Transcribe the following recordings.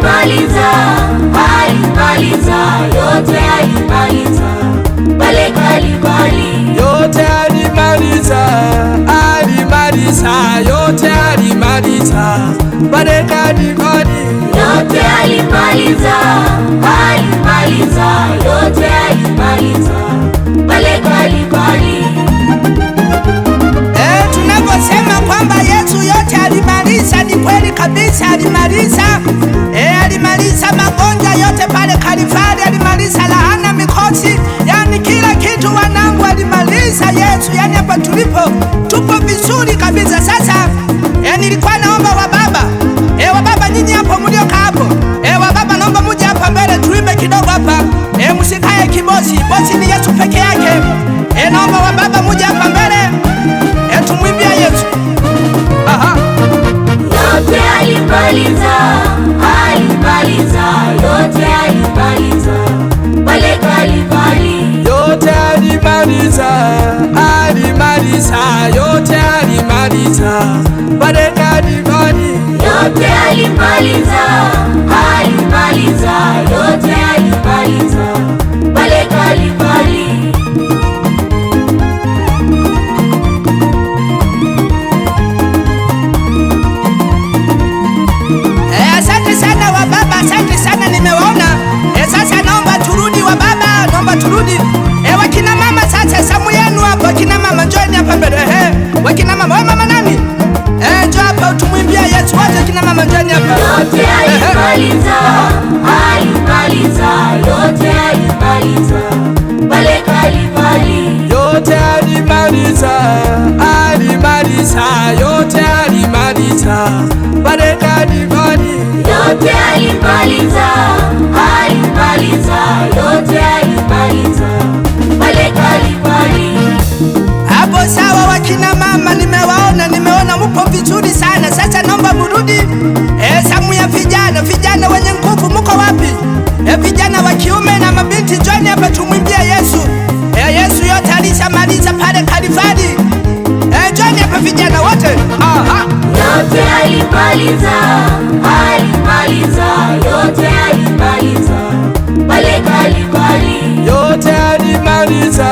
Alimaliza, alimaliza, yote alimaliza pale Kalvari. Yote alimaliza, alimaliza, yote alimaliza pale Kalvari. Yote alimaliza, alimaliza, yote alimaliza pale Kalvari. Tunaposema kwamba Yesu yote alimaliza, ni kweli kabisa, alimaliza. Alimaliza magonjwa yote pale Kalvari, alimaliza laana, mikosi, yani kila kitu wanangu, alimaliza Yesu. Yani hapa tulipo tupo vizuri kabisa. Sasa nilikuwa naomba wababa, wababa nyinyi hapo mliokaa hapo, wababa naomba muje hapa mbele tuimbe kidogo hapa. Msikae kibosi, bosi ni Yesu peke yake. Naomba wababa muje hapa mbele, tumwimbie Yesu. Aha. Yote alimaliza, alimaliza, yote alimaliza pale Kalvari. Yote alimaliza, alimaliza, yote alimaliza pale Kalvari. Yote alimaliza, alimaliza, yote alimaliza pale Kalvari. Asante sana wababa, asante sana, nimewaona. Sasa naomba turudi wababa, naomba turudi. Wakina mama sasa, samu yenu hapo, wakina mama njooni hapa mbele. Wakina mama, wewe mama nani? Njoo hapa tumwimbie Yesu wote, kina mama njooni hapa. Yote alimaliza, alimaliza, yote alimaliza pale Kalvari. Yote alimaliza, alimaliza, yote alimaliza pale Kalvari. Yote alimaliza, alimaliza, yote alimaliza pale Kalvari. Hapo sawa wakina mama, nimewaona, nimeona mpo vizuri sana. Sasa naomba mrudi. Samu ya vijana, vijana wenye nguvu mko wapi? Vijana wa kiume na mabinti njooni hapa tumwimbie Yesu. Yesu yote alishamaliza pale Kalvari. Njooni hapa vijana wote. Aha. Yote alimaliza, alimaliza, yote alimaliza pale Kalvari. Yote alimaliza,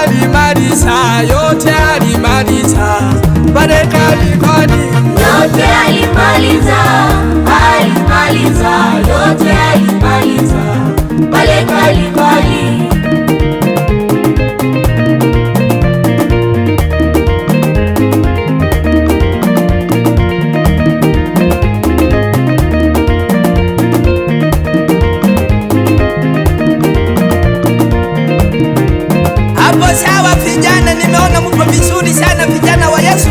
alimaliza, yote alimaliza pale Kalvari. Yote alimaliza, alimaliza, yote alimaliza pale Kalvari. Hapo sawa vijana, nimeona mko vizuri sana vijana wa Yesu.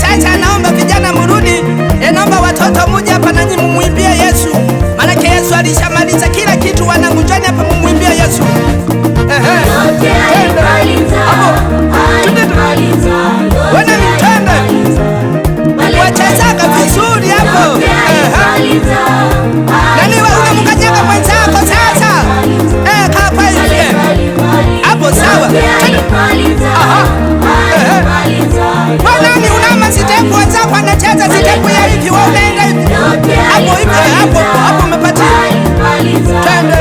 Sasa naomba vijana mrudi. Naomba watoto muje hapa nanyi mumwimbie Yesu. Maana Yesu alishamaliza kila kitu wanangu, njoni hapa mumwimbie Yesu. Yote alimaliza, alimaliza, yote alimaliza pale Wachezaga Kalvari. vizuri hapo. Yote alimaliza, Nani wewe unamkanyaga mwenzako sasa? Kaa kwa hivi. Hapo sawa. Aha. Wewe nani unama sitepu, wenzako anacheza sitepu ya hivi, wewe unaenda hivi. Hapo hivi, hapo hapo umepatia. Twende.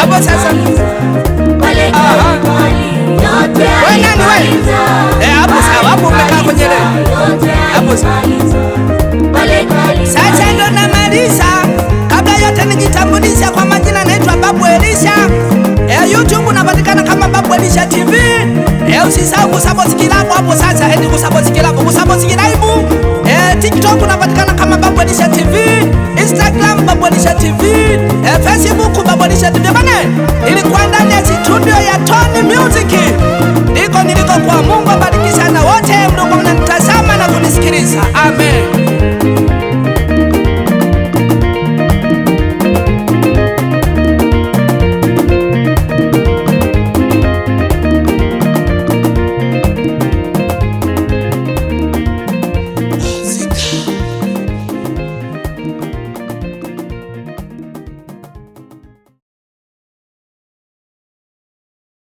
Hapo sasa. Aha. Wewe nani wewe? Hapo sawa, hapo umekaa kwenye leo. Hapo sawa. Sasa ndo namaliza. Kabla yote nijitambulisha kwa majina, naitwa Babu Elisha. YouTube unapatikana kama Babu Elisha TV. Usisahau kusubscribe hapo sasa, eti kusubscribe, kusubscribe. TikTok unapatikana kama Babu Elisha TV, Instagram Babu Elisha TV, Facebook Babu Elisha TV. Bana, nilikuwa ndani ya studio ya Tony Music. Ndiko niliko kwa. Mungu abariki sana wote mliokuwa mnanitazama na kunisikiliza. Amen.